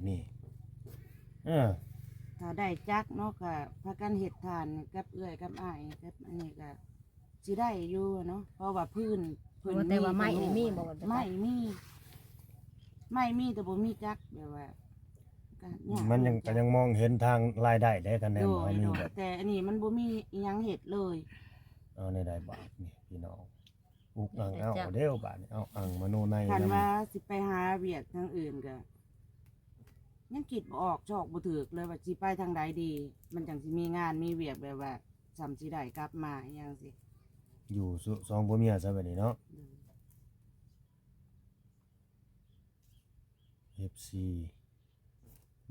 ນີ້ ເອີ ຖ້າໄດ້ຈັກເນາະ ກໍພາກັນເຮັດຖ່ານກັບເອື້ອຍກັບອ້າຍກັບອັນນີ້ ກໍຊິໄດ້ຢູ່ເນາະ ເພາະວ່າພື້ນເພິ່ນ ແຕ່ວ່າໄມ້ນີ້ມີບໍ່? ໄມ້ມີ ໄມ້ມີ ແຕ່ບໍ່ມີຈັກ ແບບວ່າ ກໍຍາກ ມັນຍັງ ກໍຍັງມອງເຫັນທາງລາຍໄດ້ເດ້ ຄັນແມ່ນ ໂດຍ ເຮົາມີ ໂດຍ ແບບ ແຕ່ອັນນີ້ມັນບໍ່ມີອີ່ຫຍັງເຮັດເລີຍ. ເອົາແນວໃດບາດນີ້ພີ່ນ້ອງ? ອຸກອັ່ງເອົາເດ້ບາດນີ້ ເອົາອັ່ງມະໂນໃນ ຄັນວ່າຊິໄປຫາວຽກທາງອື່ນກໍຍັງຄິດບໍ່ອອກ ຊອກບໍ່ຖືກເລີຍວ່າຊິໄປທາງໃດດີ ມັນຈັ່ງຊິມີງານມີວຽກ ແບບວ່າສ່ຳຊິໄດ້ກັບມາອີ່ຫຍັງຊີ້ ຢູ່ສ- ສອງຜົວເມຍຊະບາດນີ້ເນາະ. ໂດຍ ເອັຟຊີ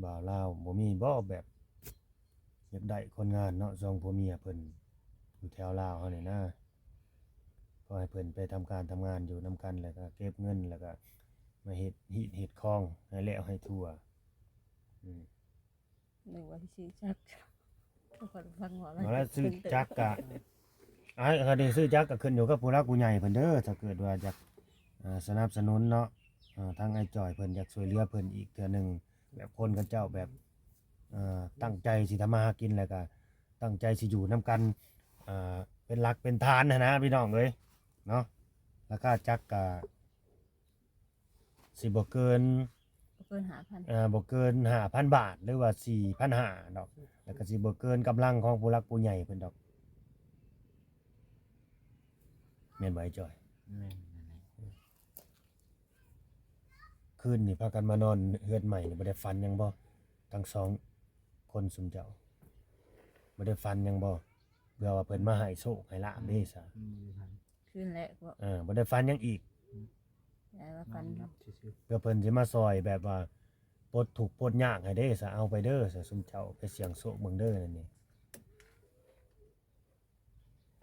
ບ່າວລາວ ບໍ່ມີບໍ່ແບບ ຢາກໄດ້ຄົນງານເນາະ ສອງຜົວເມຍເພິ່ນຢູ່ແຖວລາວເຮົານີ້ນະ ຂໍໃຫ້ເພິ່ນໄປທຳການທຳງານຢູ່ນຳກັນ ແລ້ວກໍເກັບເງິນ ແລ້ວກໍມາເຮັດຮີດເຮັດຄອງໃຫ້ແລ້ວໃຫ້ທົ່ວ. ອືມ ນຶກວ່າຊິຊື້ຈັກ ຂ້ອຍຟັງເວົ້າແລ້ວ ຊື້ຈັກກະ ອ້າຍ ຄັນໄດ້ຊື້ຈັກກໍຂຶ້ນຢູ່ກັບຜູ້ຫຼັກຜູ້ໃຫຍ່ເພິ່ນເດີ ຖ້າເກີດວ່າຢາກ ເອີ ສະໜັບສະໜູນເນາະ ເອີ ທາງອ້າຍຈ່ອຍເພິ່ນຢາກຊ່ວຍເຫຼືອເພິ່ນອີກເທື່ອໜຶ່ງ ແບບຄົນເຂົາເຈົ້າແບບ ເອີ ຕັ້ງໃຈຊິທຳມາຫາກິນ ແລ້ວກໍຕັ້ງໃຈຊິຢູ່ນຳກັນ ເອີ ເປັນຫຼັກເປັນຖານຫັ້ນນະພີ່ນ້ອງເອີຍເນາະ. ລາຄາຈັກກະ ຊິບໍ່ເກີນ ບໍ່ເກີນຫ້າພັນ ເອີ ບໍ່ເກີນຫ້າພັນບາດ ຫຼືວ່າສີ່ພັນຫ້າດອກ ແລ້ວກໍຊິບໍ່ເກີນກຳລັງຂອງຜູ້ຫຼັກຜູ້ໃຫຍ່ເພິ່ນດອກ ແມ່ນບໍ່ອ້າຍຈ່ອຍ? ແມ່ນ ແມ່ນ. ຄືນນີ້ພາກັນມານອນເຮືອນໃໝ່ນີ້ ບໍ່ໄດ້ຝັນຫຍັງບໍ່ ທັງສອງຄົນຊຸມເຈົ້າ? ບໍ່ໄດ້ຝັນຫຍັງບໍ່? ເພື່ອວ່າເພິ່ນມາໃຫ້ໂຊກໃຫ້ລາບເດ້ຊະ. ອືມ ບໍ່ໄດ້ຝັນ ຄືນແລກບໍ່? ເອີ ບໍ່ໄດ້ຝັນຫຍັງອີກ? ອືມ ແຕ່ວ່າຝັນ ນອນຫຼັບຊື່ໆ ເພື່ອເພິ່ນຊິມາຊ່ອຍແບບວ່າປົດທຸກປົດຍາກໃຫ້ເດ້ຊະ. ເອົາໄປເດີຊະ ຊຸມເຈົ້າໄປສ່ຽງໂຊກເບິ່ງເດີ. ນັ້ນນີ້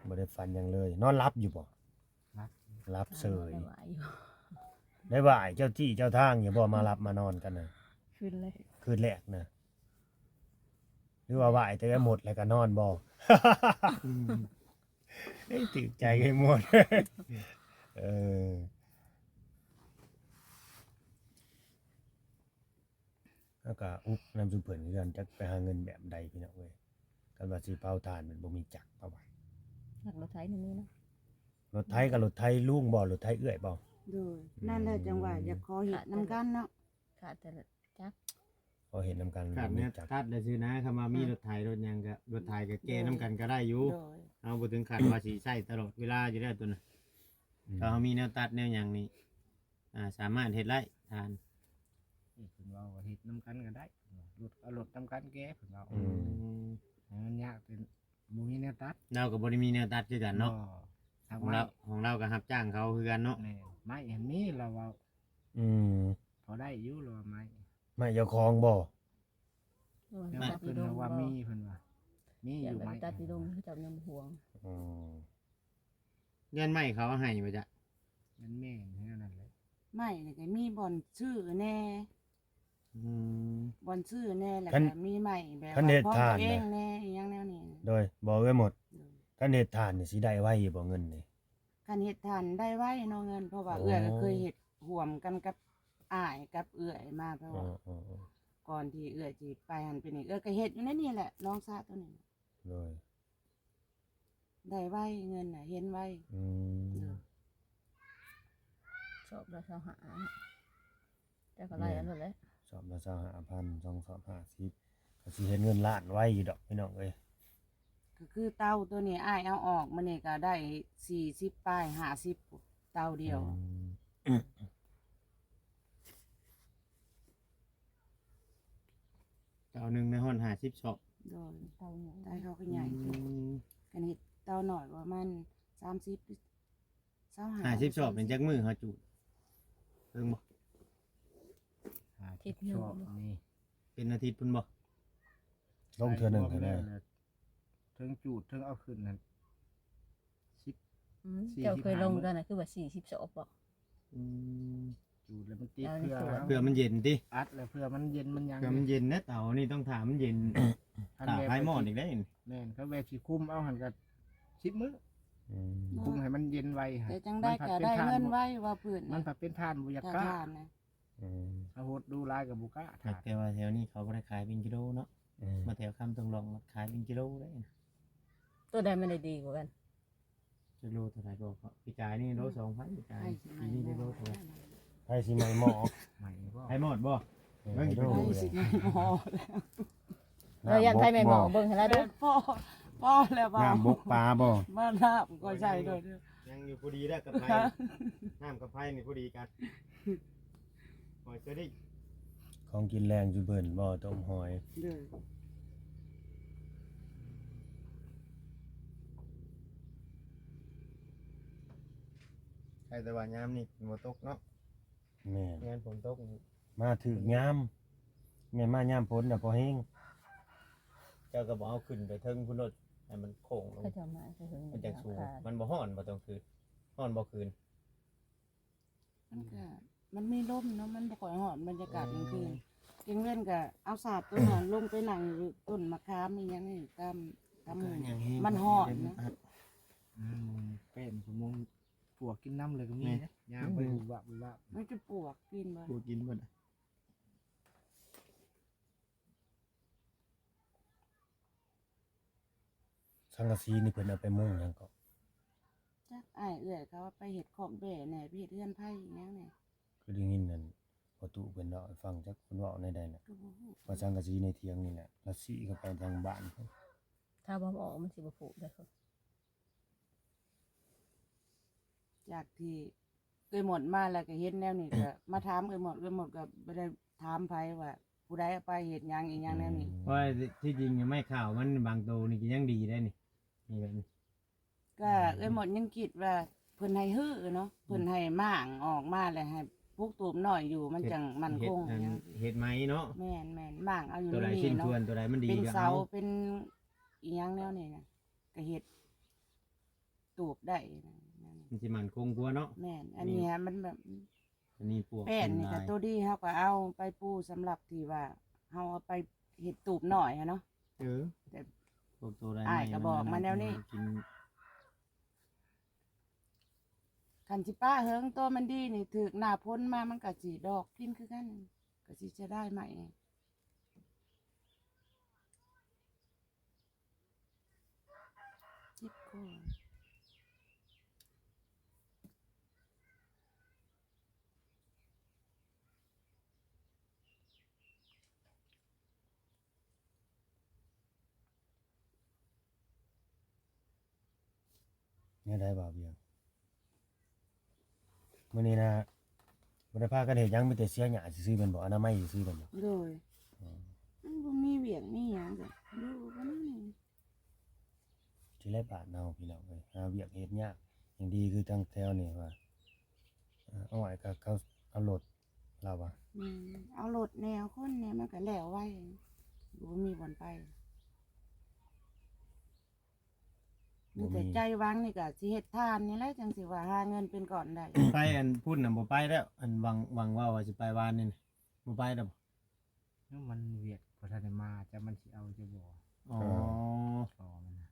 ບໍ່ໄດ້ຝັນຫຍັງເລີຍ. ນອນຫຼັບຢູ່ບໍ່? ຫຼັບ ຫຼັບເສີຍ. ໄດ້ໄຫວ້ຢູ່ ໄດ້ໄຫວ້ເຈົ້າທີ່ເຈົ້າທາງຢູ່ບໍ່? ມາຫຼັບມານອນກັນນະ ຄືນແລກ ຄືນແລກນະ. ຫຼືວ່າໄຫວ້ແຕ່ໝົດແລ້ວກໍນອນບໍ່? ອືມ ເອີຍ ຖືກໃຈໄອ້ໝົດ. ເອີ ເຮົາກໍອຸກນຳຊຸມເພິ່ນຄືກັນ ຈັກໄປຫາເງິນແບບໃດພີ່ນ້ອງເອີຍ. ຄັນວ່າຊິເຜົາຖ່ານມັນບໍ່ມີຈັກເຂົາວ່າ. ລັກລົດໄຖນີ້ມີເນາະ? ລົດໄຖກໍລົດໄຖລຸງບໍ່? ລົດໄຖເອື້ອຍບໍ່? ໂດຍ ອືມ ນັ້ນແຫຼະ ຈັ່ງວ່າຢາກຂໍເຮັດນຳກັນເນາະ. ຂາດແຕ່ຈັກ ພໍເຮັດນຳກັນ ຂາດແນວຕັດແລ້ວຊື່ນະ. ຄັນວ່າມີ ອືມ ລົດໄຖລົດຫຍັງກໍ ລົດໄຖກໍແກ່ນຳກັນກໍໄດ້ຢູ່. ໂດຍ ເຮົາບໍ່ເຖິງຂັ້ນວ່າຊິໃຊ້ຕະຫຼອດເວລາຢູ່ແລ້ວຕົວນັ້ນ. ອືມ ຖ້າເຮົາມີແນວຕັດແນວຫຍັງນີ້ ອ່າ ສາມາດເຮັດໄດ້ທ່ານ. ເພິ່ນເວົ້າວ່າເຮັດນຳກັນກໍໄດ້ ເພິ່ນວ່າ ລົດ ເອົາລົດນຳກັນແກ່ ເພິ່ນເວົ້າ. ອືມ ໃຫ້ມັນຍາກ ເປັນ ບໍ່ມີແນວຕັດ. ລາວກໍບໍ່ໄດ້ມີແນວຕັດຄືກັນເນາະ. ຂອງລາວ ຂອງລາວກໍຮັບຈ້າງເຂົາຄືກັນເນາະ. ແມ່ນ ໄມ້ຫັ້ນມີ ລາວເວົ້າ. ອືມ ພໍໄດ້ຢູ່ ລາວວ່າໄມ້. ໄມ້ເຈົ້າຂອງບໍ່? ແຕ່ວ່າເພິ່ນວ່າມີ ເພິ່ນວ່າມີຢູ່ໄມ້. ຕັດຢູ່ດົງ ເຂົາເຈົ້າຍັງບໍ່ຫວງ. ອືມ ເຮືອນໄມ້ເຂົາເອົາໃຫ້ບໍ່ຈະ? ແມ່ນໆ ແນວນັ້ນແຫຼະ. ໄມ້ນີ້ກໍມີບ່ອນຊື້ແດ່. ອືມ ບ່ອນຊື້ແດ່ ແລ້ວກໍມີໄມ້ແບບ ຄັນເຮັດຖ່ານ ເອງແດ່ ອີ່ຫຍັງແນວນີ້. ໂດຍ ບໍ່ເອື້ອຍໝົດ. ໂດຍ ຄັນເຮັດຖ່ານນີ້ຊິໄດ້ໄວຢູ່ບໍ່ເງິນນີ້? ຄັນເຮັດຖ່ານໄດ້ໄວເນາະເງິນ ເພາະວ່າເອື້ອຍກໍເຄີຍເຮັດຮ່ວມກັນກັບອ້າຍກັບເອື້ອຍມາ ເພາະວ່າ ເອີ ເອີ ເອີ ກ່ອນທີ່ເອື້ອຍຊິໄປຫັ້ນໄປນີ້ ເອື້ອຍກໍເຮັດຢູ່ໃນນີ້ແຫຼະ ໜອງສະຕົວນີ້. ໂດຍ ໄດ້ໄວ ເງິນນະເຫັນໄວ. ອືມ ໂດຍ ສອບລະຊາວຫ້າ ເຈົ້າກໍໄລ່ເອົາໂລດແຫຼະ. ສອບລະຊາວຫ້າພັນ ສອງສອບຫ້າສິບ ກໍຊິເຫັນເງິນລ້ານໄວຢູ່ດອກພີ່ນ້ອງເອີຍ. ກໍຄືເຕົາຕົວນີ້ອ້າຍເອົາອອກມື້ນີ້ກໍໄດ້ສີ່ສິບປາຍ ຫ້າສິບ ເຕົາດຽວ. ອືມ ເຕົາໜຶ່ງນະ ຮອດຫ້າສິບສອບ. ໂດຍ ເຕົາໃຫຍ່ ເຕົາເຂົາກໍໃຫຍ່. ອືມ ຄັນເຮັດເຕົາໜ້ອຍປະມານສາມສິບ ຊາວຫ້າ ຫ້າສິບສອບເປັນຈັກມື້ເຮົາຈູດ? ເບິ່ງບໍ່? ຫ້າສິບສອບນີ້ ເປັນອາທິດພຸ້ນບໍ່? ລົງເທື່ອໜຶ່ງຫັ້ນແຫຼະ. ເທິງຈູດເທິງເອົາຂຶ້ນນັ້ນ ສິບ ອືມ ສີ່ສິບ ເຈົ້າເຄີຍລົງ ຫ້າມື້ ຕອນນັ້ນຄືວ່າສີ່ສິບສອບບໍ່? ອືມ ຈູດແລ້ວມັນຕິດເພື່ອ ເພື່ອມັນເຢັນຕິ ອັດແລ້ວເພື່ອມັນເຢັນມັນຫຍັງ ເພື່ອມັນເຢັນເດ້. ເຕົານີ້ຕ້ອງຖ້າມັນເຢັນ ຖ້າໄຟມອດອີກເດ້. ແມ່ນ ຄັນແບບຊິຄຸມເອົາຫັ້ນກໍສິບມື້. ອືມ ຄຸມໃຫ້ມັນເຢັນໄວ ແຕ່ຈັ່ງໃດກໍໄດ້ເງິນໄວວ່າພື້ນ ມັນພັດເປັນຖ່ານບໍ່ຢາກກ້າ ຖ້າຖ່ານນະ. ອືມ ຖ້າຫົດດູຫຼາຍກໍບໍ່ກ້າ ຫາກແຕ່ວ່າແຖວນີ້ເຂົາບໍ່ໄດ້ຂາຍເປັນກິໂລເນາະ. ເອີ ມາແຖວຄຳຕົງຫຼອງຂາຍເປັນກິໂລໄດ້ນະ. ໂຕໃດມັນໄດ້ດີກວ່າກັນ? ຈັກໂລເທົ່າໃດກໍ ປີກາຍນີ້ໂລ ອືມ ສອງພັນ ປີກາຍ ໃຜຊິໄໝ້ ປີນີ້ຈັກໂລເທົ່າໃດ? ໝໍ້ ໃຜຊິໄໝ້ໝໍ້? ໄໝ້ບໍ່? ໄຜໝອດບໍ່? ເອີ ເບິ່ງຢູ່ ໃຜຊິໄໝ້ໝໍ້ແລ້ວ? ເອີ ຢ້ານໄຜໄໝ້ໝໍ້ ນ້ຳບົກບໍ່? ເບິ່ງໃຫ້ລາວດູ ພໍ ພໍແລ້ວບໍ່? ນ້ຳບົກປາບໍ່? ມານ້ຳກໍໃສ່ໂດຍ ຍັງຢູ່ພໍດີແລ້ວກັບໄຜ ນ້ຳກັບໄຜນີ້ພໍດີກັນ ຫອຍເຊີດິ ຂອງກິນແລງຈຸເພິ່ນບໍ່ ຕົ້ມຫອຍ ເດີ ໃຄແຕ່ວ່າຍາມນີ້ຝົນບໍ່ຕົກເນາະ. ແມ່ນ ຍາມຝົນຕົກນີ້ ມາຖືກຍາມ ແມ່ນມາຍາມຝົນນະພໍແຮງ ເຈົ້າກໍບໍ່ເອົາຂຶ້ນໄປເທິງພຸ້ນໂລດ ໃຫ້ມັນໂຄ້ງລົງ ເຂົາເຈົ້າມາແຕ່ເທິງ ມັນຈັ່ງສູງ ມັນບໍ່ຮ້ອນບໍ່ຕອນຄືນ ຮ້ອນບໍ່ຄືນ? ມັນກໍ ມັນມີລົມເນາະ ມັນບໍ່ຄ່ອຍຮ້ອນ ບັນຍາກາດກາງຄືນ ອືມ ກາງເວັນກໍເອົາສາດຕົວນັ້ນລົງໄປນັ່ງຢູ່ຕົ້ນມະຂາມອີ່ຫຍັງນີ້ ຕາມ ຕາມ ມັນກໍຍັງແຮງ ມັນຮ້ອນນະ ອືມ ເປັນຊົ່ວໂມງ ປວກກິນນ້ຳເລີຍກໍມີ ແມ່ນ ນະ ຍ່າງໄປ ອືມ ວາບວາບ ມັນຈະປວກກິນບໍ່ ປວກກິນເບິດ. ສັງກະສີນີ້ເພິ່ນເອົາໄປມຸງຫຍັງເກາະ? ຈັກ ອ້າຍເອື້ອຍເຂົາເອົາໄປເຮັດຄອກແບ້ແດ່ ໄປເຮັດເຮືອນໄຜ່ອີ່ຫຍັງແດ່. ຄືໄດ້ຍິນນັ້ນ ພໍ່ຕູ້ເພິ່ນເວົ້າໃຫ້ຟັງ ຈັກເພິ່ນເວົ້າແນວໃດນະ ກໍບໍ່ຮູ້ ວ່າສັງກະສີໃນຖຽງນີ້ແຫຼະ ລະສີເຂົ້າໄປທາງບ້ານພຸ້ນ ຖ້າບໍ່ເອົາອອກມັນຊິບໍ່ຜຸເດ້. ຈາກທີ່ເອື້ອຍໝົດມາແລ້ວກໍເຫັນແນວນີ້ ກໍມາຖາມເອື້ອຍໝົດ ເອື້ອຍໝົດກໍບໍ່ໄດ້ຖາມໃຜວ່າຜູ້ໃດເອົາໄປເຮັດຫຍັງອີ່ຫຍັງແນວນີ້ ອືມ ເພາະວ່າທີ່ຈິງໄມ້ຂາວມັນບາງໂຕນີ້ກໍຍັງດີໄດ໋ນີ້ ນີ້ແບບນີ້ ກໍເອື້ອຍໝົດຍັງຄິດວ່າເພິ່ນໃຫ້ຮື້ເນາະ ເພິ່ນໃຫ້ມ້າງອອກມາແລ້ວໃຫ້ປູກຕູບນ້ອຍຢູ່ ມັນຈັ່ງໝັ້ນຄົງ ເຮັດອັນ ຫຍັງ ເຮັດໄມ້ເນາະ ແມ່ນໆ ມ້າງເອົາຢູ່ໃນນີ້ເນາະ ໂຕໃດຊິນສ່ວນ ໂຕໃດມັນດີ ເປັນເສົາ ເປັນອີ່ຫຍັງແນວນີ້ນະ ກໍເຮັດ ຕູບໄດ້ນະ ມັນຊິໝັ້ນຄົງກວ່າເນາະ ແມ່ນ ອັນນີ້ ອັນນີ້ມັນແບບ ອັນນີ້ປວກ ແປ້ນນີ້ກໍ ໂຕດີເຮົາກໍເອົາໄປປູສຳລັບທີ່ວ່າເຮົາເອົາໄປເຮັດຕູບນ້ອຍຫັ້ນເນາະ ເອີ ແຕ່ພວກໂຕໄດ້ ອ້າຍກໍບອກມາແນວນີ້ ກິນ ຄັນຊິປະເຫິງໂຕມັນດີນີ້ ຖືກໜ້າຝົນມາມັນກໍຊິດອກກິນຄືກັນ ກໍຊິເສຍດາຍໄມ້. ເຈັບຄໍ ແນວໃດບ່າວວຽງ? ມື້ນີ້ນະ ບໍ່ໄດ້ພາກັນເຮັດຫຍັງ ມີແຕ່ເສຍຫຍ້າຊື່ໆແມ່ນບໍ່? ອະນາໄມຊື່ໆແມ່ນບໍ່? ໂດຍ ອືມ ມັນບໍ່ມີວຽກມີຫຍັງ ກໍຢູ່ກັນນີ້ ທີ່ແລະບ້ານເຮົາພີ່ນ້ອງເອີຍ ຫາວຽກເຮັດຍາກ ຍັງດີຄືທາງແຖວນີ້ວ່າ ເອີ ອ້ອຍກໍເຂົາເອົາລົດ ລາວວ່າ ແມ່ນ ເອົາລົດແນວຄົນແນວ ມັນກໍແລ້ວໄວ ບໍ່ມີບ່ອນໄປ. ມີແຕ່ ບໍ່ມີ ໃຈຫວັງນີ້ກໍຊິເຮັດທານນີ້ແຫຼະ ຈັ່ງຊິວ່າຫາເງິນເປັນກ້ອນໄດ້. ໄປອັນພຸ້ນນະບໍ່ໄປແລ້ວ ອັນຫວັງ ຫວັງເວົ້າວ່າຊິໄປວານນີ້ນະ ບໍ່ໄປແລ້ວບໍ່? ມັນວຽກບໍ່ທັນໄດ້ມາ ຈັກມັນຊິເອົາຢູ່ບໍ່. ອໍ ເອີ ພໍ່ມັນນະ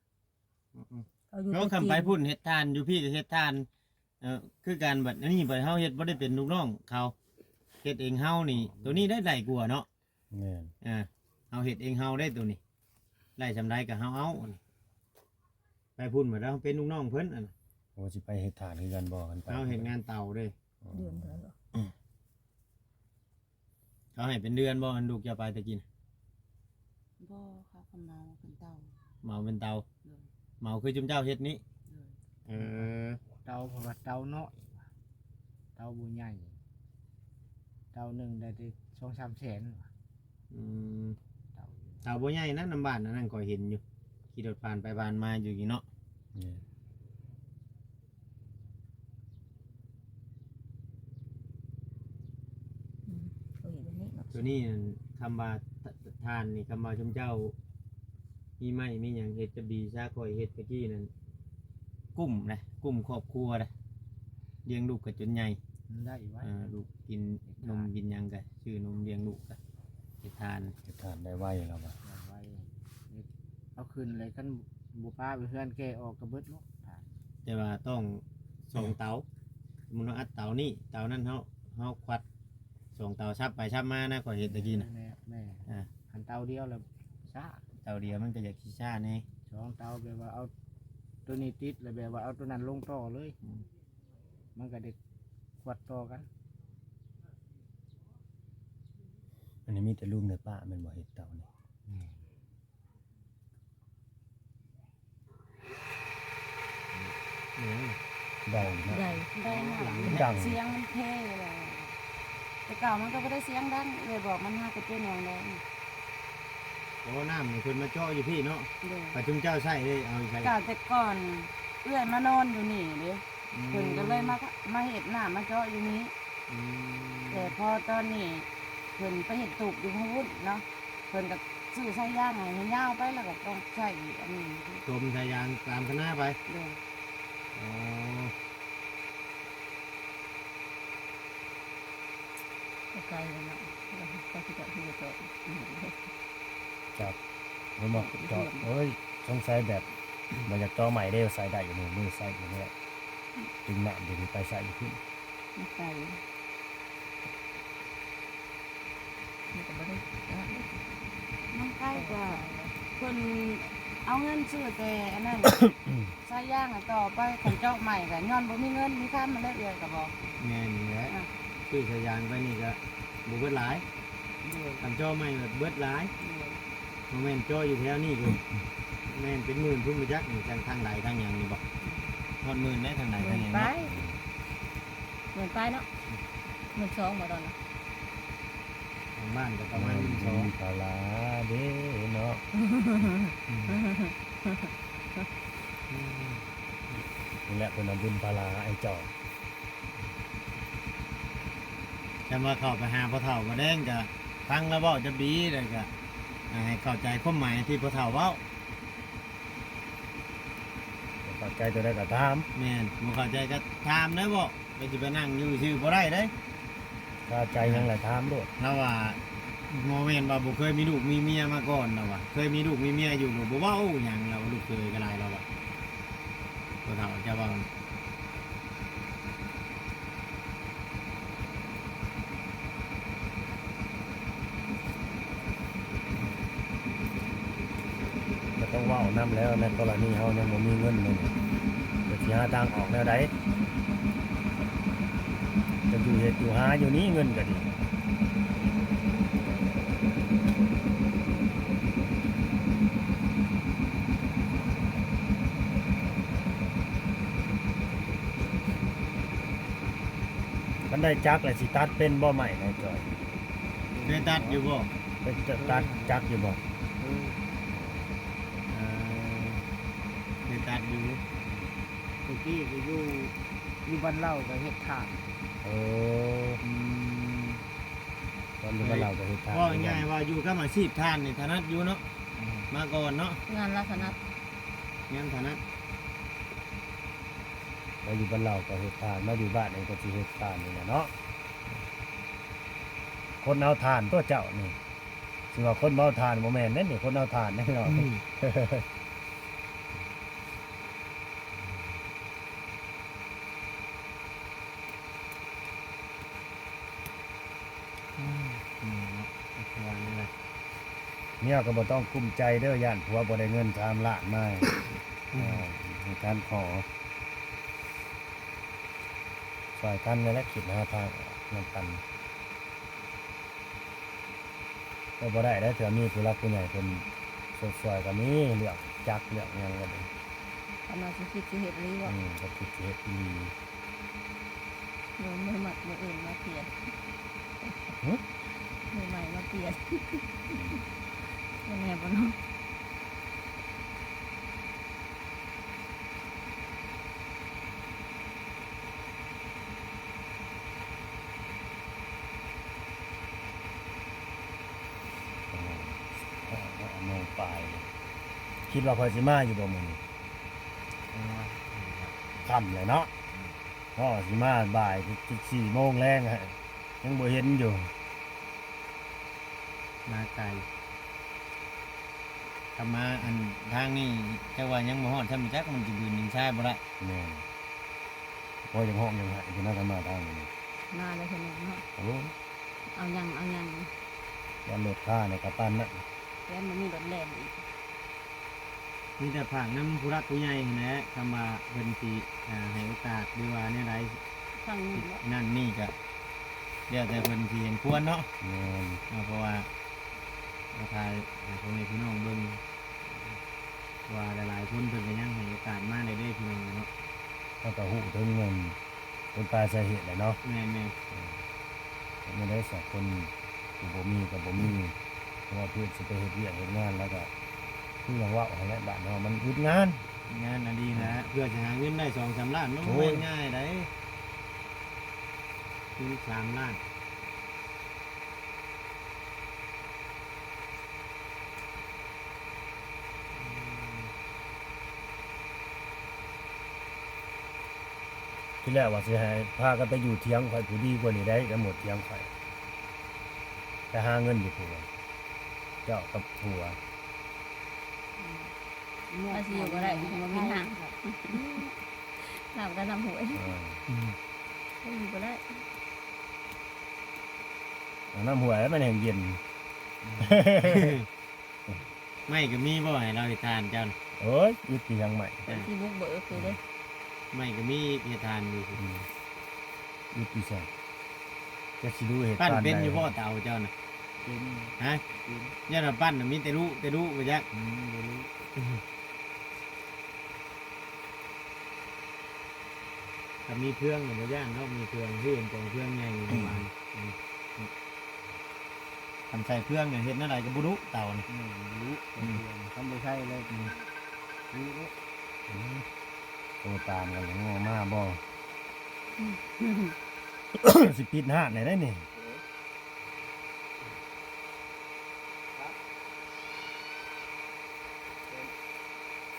ອືມໆ ເຂົາຢູ່ ແລ້ວຄັນໄປພຸ້ນເຮັດທານ ຢູ່ພີ້ກໍເຮັດທານ ເອີ ຄືກັນ ບັດອັນນີ້ບັດເຮົາເຮັດບໍ່ໄດ້ເປັນລູກນ້ອງເຂົາ ເຮັດເອງເຮົານີ້ ໂຕນີ້ໄດ້ຫຼາຍກວ່າເນາະ. ແມ່ນ ອ່າ ເຮົາເຮັດເອງເຮົາໄດ້ໂຕນີ້ ໄດ້ສ່ຳໃດກໍເຮົາເອົາ ໄປພຸ້ນບັດເຮົາເປັນລູກນ້ອງເພິ່ນ ອັນ ໂອ້ ຊິໄປເຮັດທານຄືກັນບໍ່? ຄັນໄປ ເຮົາເຮັດງານເຕົາເດ້. ເດືອນເທົ່າໃດ? ເຂົາໃຫ້ເປັນເດືອນບໍ່? ອັນລູກເຈົ້າໄປແຕ່ກີ້ນະ. ບໍ່ ເຂົາກໍເໝົາເປັນເຕົາ. ເໝົາເປັນເຕົາ. ໂດຍ. ເໝົາຄືຈຸມເຈົ້າເຮັດນີ້? ໂດຍ. ເອີ ເຕົາ ເພາະວ່າເຕົານ້ອຍ ເຕົາບໍ່ໃຫຍ່ ເຕົາໜຶ່ງໄດ້ແຕ່ສອງສາມແສນວ່າ. ອືມ ເຕົາ ເຕົາບໍ່ໃຫຍ່ນະ ນຳບ້ານອັນນັ້ນຂ້ອຍເຫັນຢູ່ ຂີ່ລົດຜ່ານໄປຜ່ານມາຢູ່ນີ້ເນາະ. ແມ່ນ. ອືມ ເຂົາເຮັດແບບນີ້ເນາະ ຕົວນີ້ນັ້ນ ຄຳວ່າ ທ- ທ- ທານນີ້ ຄຳວ່າຊຸມເຈົ້າມີໄມ້ມີຫຍັງເຮັດຈະດີຊະ ຂ້ອຍເຮັດແຕ່ກີ້ນັ້ນ ກຸ້ມນະ ກຸ້ມຄອບຄົວນະ ລ້ຽງລູກກໍຈົນໃຫຍ່ ໄດ້ໄວ ເອີ ລູກກິນນົມກິນຫຍັງກໍຊື້ນົມລ້ຽງລູກ ກໍເຮັດທານ ເຮັດທານໄດ້ໄວແລ້ວວ່າ ໄດ້ໄວ ເອົາຂຶ້ນເລີຍ ຄັນບໍ່ປະໄວ້ເຮືອນແກ່ອອກກໍເບິດໂລດ ແຕ່ວ່າຕ້ອງສອງເຕົາ ສົມມຸດເຮົາອັດເຕົານີ້ ເຕົານັ້ນເຮົາ ເຮົາຄວັດ ສອງເຕົາສັບໄປສັບມານະ ຂ້ອຍເຮັດຕະກີ້ນະ. ແມ່ນ ແມ່ນ ອ່າ ຄັນເຕົາດຽວລະຊ້າ ເຕົາດຽວມັນກໍຢາກຊິຊ້າແດ່. ສອງເຕົາແບບວ່າເອົາໂຕນີ້ຕິດ ແລ້ວແບບວ່າເອົາໂຕນັ້ນລົງຕໍ່ເລີຍ ອືມ ມັນກໍໄດ້ຂວດຕໍ່ກັນ. ອັນນີ້ມີແຕ່ລຸງແຕ່ປ້າແມ່ນບໍ່ເຮັດເຕົານີ້? ແມ່ນ. ອືມ ໄດ້ນະ ໄດ້ ໄດ້ນະ ດັງ ສຽງມັນເພແລ້ວ ແຕ່ເກົ່າມັນກໍບໍ່ໄດ້ສຽງດັງ ເອື້ອຍບອກມັນຫາກະເປັນຫຍັງແດ່. ໂອ້ ນ້ຳນີ້ເພິ່ນມາເຈາະຢູ່ພີ້ເນາະ? ໂດຍ ປະຈຸມເຈົ້າໃຊ້ເດ້ ເອົາໃຊ້ ກະແຕ່ກ່ອນເອື້ອຍມານອນຢູ່ນີ້ເດ້ ອືມ ເພິ່ນກໍເລີຍມາ ມາເຮັດນ້ຳມາເຈາະຢູ່ນີ້ ອືມ ແຕ່ພໍຕອນນີ້ເພິ່ນໄປເຮັດຕູບຢູ່ພຸ້ນເນາະ ເພິ່ນກໍຊື້ສາຍຢາງໃຫ້ ໃຫ້ຍາວໄປ ແລ້ວກໍຕ້ອງໃຊ້ອັນນີ້ ຖົມສາຍຢາງຕາມຄັນນາໄປ. ໂດຍ ອໍ ກໍໄກແລ້ວເນາະ ແລ້ວກໍຊິຈະ ຊິຈະເຈາະອີກ ຈັບ ບໍ່ມາເຈາະ ໂອ້ຍ ສົງໄສແບບບໍ່ຢາກເຈາະໃໝ່ເດ້ ໃຊ້ໄດ້ຢູ່ນີ້ ມືໃຊ້ຢູ່ນີ້ແຫຼະ ດຶງນ້ຳຢູ່ນີ້ໄປໃຊ້ຢູ່ພຸ້ນ ມັນໄກ ມັນກໍບໍ່ໄດ້ ມັນໄກກວ່າ ເພິ່ນເອົາເງິນຊື້ແຕ່ອັນນັ້ນ ສາຍຢາງອັນຕໍ່ໄປ ຄັນເຈາະໃໝ່ກໍຍ້ອນບໍ່ມີເງິນມີຄຳຫັ້ນແຫຼະ ເອື້ອຍກໍບອກ. ແມ່ນແຫຼະ ອ່ະ ຊື້ສາຍຢາງໄປນີ້ກໍບໍ່ເບິດຫຼາຍ ໂດຍ ຄັນເຈາະໃໝ່ແບບເບິດຫຼາຍ ໂດຍ ບໍ່ແມ່ນເຈາະຢູ່ແຖວນີ້ກໍແມ່ນເປັນໝື່ນພຸ້ນບໍ່ຈັກ ນີ້ທາງ ທາງໃດທາງຫຍັງນີ້ບໍ ອືມ ຮອດໝື່ນໄດ໋ ທາງໃດທາງຫຍັງເນາະ ໝື່ນປາຍເນາະ ໝື່ນສອງບໍ່ດອນນະ ທາງບ້ານກໍປະມານໝື່ນສອງ ພາລາເດ້ເນາະ ອືມ ນີ້ແຫຼະເພິ່ນເອົາບຸນພາລາໄອ້ຈອຍ ຄັນວ່າເຂົ້າໄປຫາພໍ່ເຖົ້າບໍ່ແດງກໍຟັງລາວເວົ້າຈະດີ ແລ້ວກໍໃຫ້ເຂົ້າໃຈຄວາມໝາຍທີ່ພໍ່ເຖົ້າເວົ້າ ບໍ່ເຂົ້າໃຈຕົວໃດກໍຖາມ ແມ່ນ ບໍ່ເຂົ້າໃຈກໍຖາມໄດ້ບໍ່ ແລ້ວຊິໄປນັ່ງຢູ່ຊື່ບໍ່ໄດ້ເດ້. ຄາໃຈຫຍັງລະຖາມໂລດ ລາວວ່າບໍ່ແມ່ນວ່າບໍ່ເຄີຍມີລູກມີເມຍມາກ່ອນ ລາວວ່າເຄີຍມີລູກມີເມຍຢູ່ ບໍ່ເວົ້າຫຍັງ ລາວວ່າລູກເຂີຍກໍຫຼາຍ ລາວວ່າ ບໍ່ເທົ່າເຈົ້າເວົ້າ ກໍຕ້ອງເວົ້ານຳແລ້ວ ໃນກໍລະນີເຮົາຍັງບໍ່ມີເງິນແມ່ນ ກໍຊິຫາທາງອອກແນວໃດ? ກໍຢູ່ເຮັດຢູ່ຫາຢູ່ນີ້ ເງິນກໍດີ ຄັນໄດ້ຈັກແລ້ວຊິຕັດເປັນບໍ່ໄມ້ນາຍຈ້ອຍ? ເຄີຍຕັດຢູ່ບໍ່? ເຄີຍຕັດຈັກຢູ່ບໍ່? ເອີ ເອີ ເຄີຍຕັດຢູ່ ແຕ່ກີ້ກໍຢູ່ ຢູ່ບ້ານເຫຼົ່າກໍເຮັດຖ່ານ. ເອີ ອືມ ຕອນຢູ່ບ້ານເຫຼົ່າກໍເຮັດຖ່ານ ເວົ້າງ່າຍໆວ່າຢູ່ກັບອາຊີບຖ່ານນີ້ຖະໜັດຢູ່ເນາະ ອືມ ມາກ່ອນເນາະ ງານລະຖະໜັດ ງານຖະໜັດ ແລ້ວຢູ່ບ້ານເຫຼົ່າກໍເຮັດຖ່ານ ມາຢູ່ບ້ານນີ້ກໍຊິເຮັດຖ່ານນີ້ແຫຼະເນາະ ຄົນເອົາຖ່ານຕົວະເຈົ້ານີ້ ຊິວ່າຄົນເອົາຖ່ານບໍ່ແມ່ນເດ້ນີ້ ຄົນເອົາຖ່ານເດ້ເນາະ ອືມ. ອືມ ເມຍກໍບໍ່ຕ້ອງກຸ້ມໃຈເດີ້ ຢ້ານຜົວບໍ່ໄດ້ເງິນສາມລ້ານມາ ອືມ ເອີ ໃຫ້ກັນຂໍ ຊ່ອຍກັນນີ້ແຫຼະ ຄິດຫາທາງອອກນຳກັນ. ກໍບໍ່ໄດ້ເດ້ ເທື່ອມີຜູ້ຫຼັກຜູ້ໃຫຍ່ເພິ່ນຊົດຊ່ອຍກໍມີ ເລື່ອງຈັກເລື່ອງຫຍັງກໍດີ ຄັນວ່າຊິຄິດຊິເຮັດອີ່ຫຼີເນາະ ອືມ ກໍຄິດຊິເຮັດອີ່ຫຼີ ເອີ ມື້ໃໝ່ ມື້ອື່ນມາປ່ຽນ ຫຶ? ມື້ໃໝ່ມາປ່ຽນ ອືມ ແນ່ບໍ່ເນາະ? ໂມງປາຍ ຄິດວ່າຂ້ອຍຊິມາຢູ່ບໍ່ມື້ນີ້? ຄ່ຳແລ້ວເນາະ ພໍຊິມາບ່າຍ ສີ່ໂມງແລງ ຍັງບໍ່ເຫັນຢູ່ ມາໄກ ຄັນມາອັນທາງນີ້ ເຈົ້າວ່າຍັງບໍ່ຮອດຊ້ຳຈັກ ມັນຊິບືນຍິງຊາຍບໍ່ໄດ້ ແມ່ນ ພໍຢາກຮ້ອງຢາກໄຫ້ພຸ້ນນະ ຄັນມາທາງນີ້ ມາແລ້ວເຫັນເນາະ ໂອ້ ເອົາຫຍັງ ເອົາຫຍັງ ຢ້ານລົດຄາໃນກະປານນັ້ນ ແລ້ວບໍ່ມີລົດແລ່ນອີກ. ມີແຕ່ຝາກນຳຜູ້ຫຼັກຜູ້ໃຫຍ່ຫັ້ນແຫຼະ ຄຳວ່າເພິ່ນຊິ ອ່າ ໃຫ້ໂອກາດ ຫຼືວ່າແນວໃດ ທາງນີ້ບໍ່ ນັ້ນນີ້ກະ ແລ້ວແຕ່ເພິ່ນຊິເຫັນຄວນເນາະ. ແມ່ນ ເນາະ ເພາະວ່າ ເພາະວ່າ ວ່າຫຼາຍໆຄົນເພິ່ນກະຍັງໃຫ້ໂອກາດມາໄດ້ເດ້ພີ່ນ້ອງເອີຍເນາະ. ເຮົາກະຮູ້ເຖິງອັນຕົ້ນປາຍສາເຫດແຫຼະເນາະ. ແມ່ນໆ ເອີ ເຮັດແນວໃດຊະ ຄົນຜູ້ບໍ່ມີກະບໍ່ມີ ເພາະວ່າເພື່ອຊິໄປເຮັດວຽກເຮັດງານ ແລ້ວກະຄືຫຍັງເວົ້າຫັ້ນແຫຼະ ບ້ານເຮົາມັນອຶດງານ ງານອັນດີນະ ເພື່ອຊິຫາເງິນໄດ້ສອງສາມລ້ານ ມັນບໍ່ແມ່ນງ່າຍໃດ ເງິນສາມລ້ານ. ທີແລກວ່າຊິໃຫ້ພາກັນໄປຢູ່ຖຽງຂ້ອຍຜູ້ດີກວ່ານີ້ໄດ໋ ໄປໝົດຖຽງຂ້ອຍ ໄປຫາເງິນຢູ່ພຸ້ນ ເຈົ້າກັບຜົວ ອືມ ວ່າຊິຢູ່ບໍ່ໄດ້ ບໍ່ມີທາງ ນ້ຳກະນ້ຳຫ້ວຍ ເອີ ຢູ່ບໍ່ໄດ້ ນ້ຳຫ້ວຍແລ້ວມັນແຮ່ງເຢັນ. ໄມ້ກະມີບໍ່ໃຫ້ລາວເຮັດຖ່ານເຈົ້ານະ? ໂອ້ຍ ອຶດຄືຫຍັງໄມ້ ເພິ່ນຊິບຸກເບີກຢູ່ເດ້ ໄມ້ກະມີເຮັດຖ່ານຢູ່ ອືມ ອຶດຄືຫຍັງ ຈັກຊິດູເຮັດ ປັ້ນເປັນຢູ່ບໍ່ເຕົາເຈົ້ານະ? ເປັນ ຮະ? ເປັນ ຢ້ານວ່າປັ້ນນະມີແຕ່ລຸແຕ່ລຸບໍ່ຈັກ ອືມ ແຕ່ລຸ ຄັນມີເຄື່ອງນະບໍ່ຢ້ານດອກ ມີເຄື່ອງ ຄືເຫັນກອງເຄື່ອງໃຫຍ່ຢູ່ປະມານ ອືມ ຄັນໃສ່ເຄື່ອງນີ້ເຮັດແນວໃດກະບໍ່ລຸເຕົານີ້ ແມ່ນ ບໍ່ລຸ ອືມ ເຄື່ອງ ຄັນບໍ່ໃສ່ແລ້ວ ອືມ ບໍ່ລຸ ອືມ ໂທຕາມກັນ ງໍມາບໍ່ ອືມ ຊິປິດຮ້ານແລ້ວເດ້ນີ້.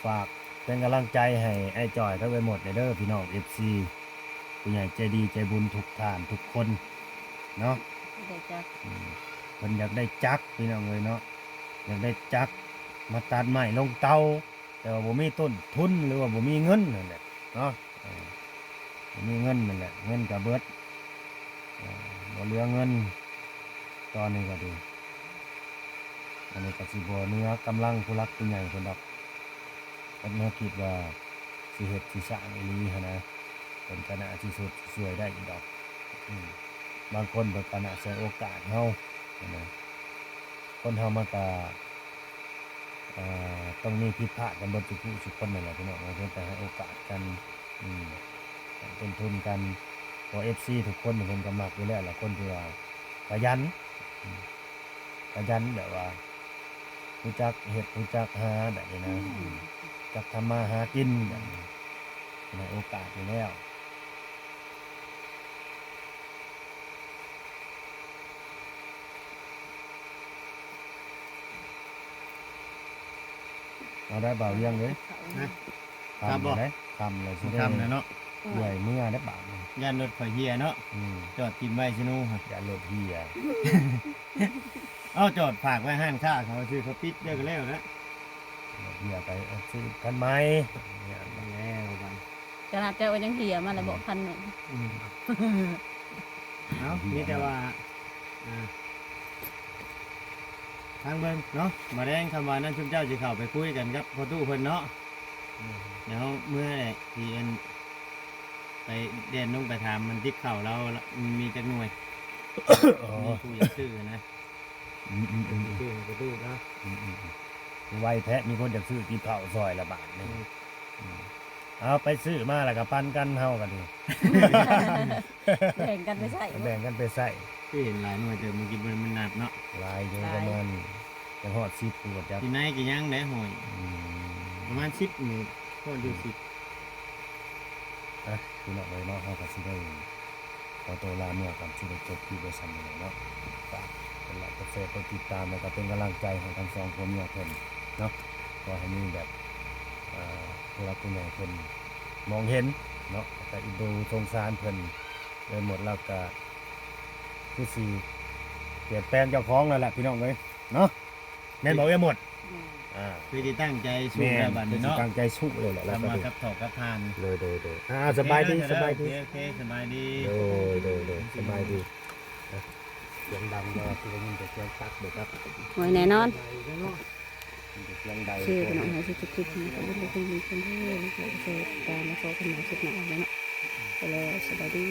ຝາກເປັນກຳລັງໃຈໃຫ້ອ້າຍຈ່ອຍກັບເອື້ອຍມົດແດ່ເດີພີ່ນ້ອງ ເອັຟຊີ ຜູ້ໃຫຍ່ໃຈດີໃຈບຸນທຸກທ່ານທຸກຄົນເນາະ ໄດ້ຈັກ ອືມ ເພິ່ນຢາກໄດ້ຈັກພີ່ນ້ອງເອີຍເນາະ ຢາກໄດ້ຈັກມາຕັດໄມ້ລົງເຕົາ ແຕ່ວ່າບໍ່ມີຕົ້ນທຶນ ຫຼືວ່າບໍ່ມີເງິນຫັ້ນແຫຼະເນາະ ເອີ ບໍ່ມີເງິນຫັ້ນແຫຼະ ເງິນກະເບິດ ເອີ ບໍ່ເຫຼືອເງິນ ຕອນນີ້ກະດີ ອັນນີ້ກະຊິບໍ່ເໜືອກຳລັງຜູ້ຫຼັກຜູ້ໃຫຍ່ເພິ່ນດອກ ເພິ່ນເຮົາຄິດວ່າຊິເຮັດຊິສ້າງອີ່ຫຼີຫັ້ນນະ ເພິ່ນກະໜ້າຊິຊຸດຊິຊ່ວຍໄດ້ຢູ່ດອກ ອືມ ບາງຄົນເພິ່ນກະໜ້າໃສ່ໂອກາດເຮົາຫັ້ນນະ ຄົນເຮົາມັນກະ ເອີ ຕ້ອງມີຜິດພາດກັນເບິດທຸກຜູ້ທຸກຄົນນັ້ນແຫຼະພີ່ນ້ອງ ເພິ່ນກະໃຫ້ໂອກາດກັນ ອືມ ໃຫ້ຕົ້ນທຶນກັນ ເພາະເອັຟຊີທຸກຄົນເພິ່ນກະມັກຢູ່ແລ້ວແຫຼະ ຄົນທີ່ວ່າຂະຫຍັນ ອືມ ຂະຫຍັນແບບວ່າຮູ້ຈັກເຮັດ ຮູ້ຈັກຫາແບບນີ້ນະ ອືມ ຈັກທຳມາຫາກິນແບບນີ້ ໃຫ້ໂອກາດຢູ່ແລ້ວ. ເອົາໄດ້ບ່າວວຽງເອີຍ ຮະ ຄ່ຳແລ້ວເດ້ ຄ່ຳແລ້ວຊິໄດ້ ຄ່ຳແລ້ວເນາະ ເມື່ອຍເມືອໄດ້ບາດນີ້ ຢ້ານລົດຂ້ອຍເຫ່ຍເນາະ ອືມ ຈອດຖິ້ມໄວ້ຊິໜູ ຢ້ານລົດເຫ່ຍ ເອົາຈອດຝາກໄວ້ຮ້ານຄ້າເຂົາຊື່ ເຂົາປິດແລ້ວກະແລ້ວແຫຼະ ລົດເຫ່ຍໄປ ເອົາຊື້ຄັນໃໝ່ ແລ້ວບາດ ຂະໜາດເຈົ້າກະຍັງເຫ່ຍມາແລ້ວເບາະ ອືມ ຄັນໜຶ່ງ ອືມ ເອົາ ມີແຕ່ວ່າ ອ່າ ທາງເບິ່ງເນາະ ມາແລງຄຳວ່ານັ້ນ ຊຸມເຈົ້າຊິເຂົ້າໄປຄຸຍກັນກັບພໍ່ຕູ້ເພິ່ນເນາະ ອືມ ແລ້ວເມື່ອແຫຼະ ທີ່ອັນ ໄປແລ່ນລົງໄປຖາມມັນຕິບເຂົ້າລາວ ມີຈັກໜ່ວຍ ອໍ ມີຜູ້ຢາກຊື້ນະ. ອືມໆໆ ໄວແທ້ ມີຄົນຢາກຊື້ຕິບເຂົ້າຊ່ອຍລະບາດນີ້ ອືມ ເອົາໄປຊື້ມາແລ້ວກະປັນກັນ ເຮົາກະດີ ແບ່ງກັນໄປໃຊ້ ແບ່ງກັນໄປໃຊ້ ຄືເຫັນຫຼາຍໜ່ວຍເຕີບມື້ກີ້ ບໍ່ໄດ້ມານັບເນາະ ຫຼາຍຢູ່ ຫຼາຍ ປະມານຈະຮອດສິບພຸ້ນບໍ່ຈັກ ຢູ່ໃນກະຍັງໄດ້ຫ້ອຍ ອືມ ປະມານສິບມື້ ຮອດຢູ່ສິບ ອ່ະ ພີ່ນ້ອງເອີຍເນາະ ເຮົາກະຊິໄດ້ ຂໍໂຕລາເມືອກ່ອນ ຊິໄດ້ຈົບຄລິບໄວ້ຊ່ຳນີ້ແຫຼະເນາະ ຝາກກົດໄລກ໌ ກົດແຊ ກົດຕິດຕາມ ແລ້ວກະເປັນກຳລັງໃຈໃຫ້ທັງສອງຜົວເມຍເພິ່ນເນາະ ຂໍໃຫ້ມີແບບ ເອີ ຜູ້ຫຼັກຜູ້ໃຫຍ່ເພິ່ນມອງເຫັນເນາະ ແລ້ວກະເອັນດູສົງສານເພິ່ນ ໄດ້ໝົດ ແລ້ວກະຄືຊິປ່ຽນແປງເຈົ້າຂອງແລ້ວແຫຼະ ພີ່ນ້ອງເອີຍເນາະ. ແມ່ນບໍ່ເອື້ອຍມົດ? ແມ່ນ ອ່າ ຄືຊິຕັ້ງໃຈສູ້ແລ້ວບາດນີ້ເນາະ ຕັ້ງໃຈສູ້ເລີຍແຫຼະ ແລ້ວກະ ກັບເຂົ້າກັບທານ ໂດຍໆໆ ອ່າ ສະບາຍດີ ໂອເຄ ສະບາຍດີ ໂດຍໆໆ ສະບາຍດີ ອ່າ ສຽງດັງ ແຕ່ວ່າຊິໄດ້ຍິນແຕ່ສຽງຕັກເດ້ຄັບ ໂອ້ຍ ແນ່ນອນ ໄດເນາະ ມີແຕ່ສຽງໄດ ໂອເຄ ພີ່ນ້ອງ ເຮົາຊິຈົບຄລິບນີ້ ຂອບຄຸນທຸກຄົນທີ່ເບິ່ງເດີ ແລ້ວກໍຊ່ອຍຕິດຕາມ ແລ້ວພໍ້ກັນໃໝ່ຄລິບໜ້າເດີເນາະ ໄປແລ້ວ ສະບາຍດີ.